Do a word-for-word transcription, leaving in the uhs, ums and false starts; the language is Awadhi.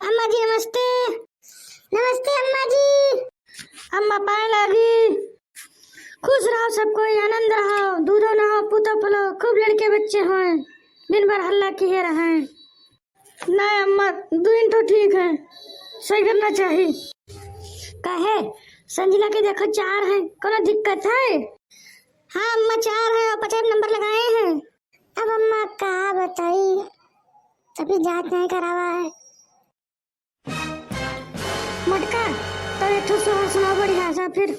अम्मा जी नमस्ते। नमस्ते अम्मा जी। अम्मा पाए लागी। खुश रहो सब कोई, आनंद रहो, दूधो नहाओ, पूतो फलो, खूब लड़के बच्चे होए, दिन भर हल्ला किए रहे। नहीं अम्मा, दुइन तो ठीक है, सही करना चाहिए। काहे? संजना के देखो चार हैं, कोनो दिक्कत है? हाँ अम्मा, चार हैं और पचास नंबर लगाए हैं। अब अम्मा का बताई, तभी जांच नहीं करावा है। मोटका, तो एक ठो सोहर सुनाओ बढ़िया सा फिर।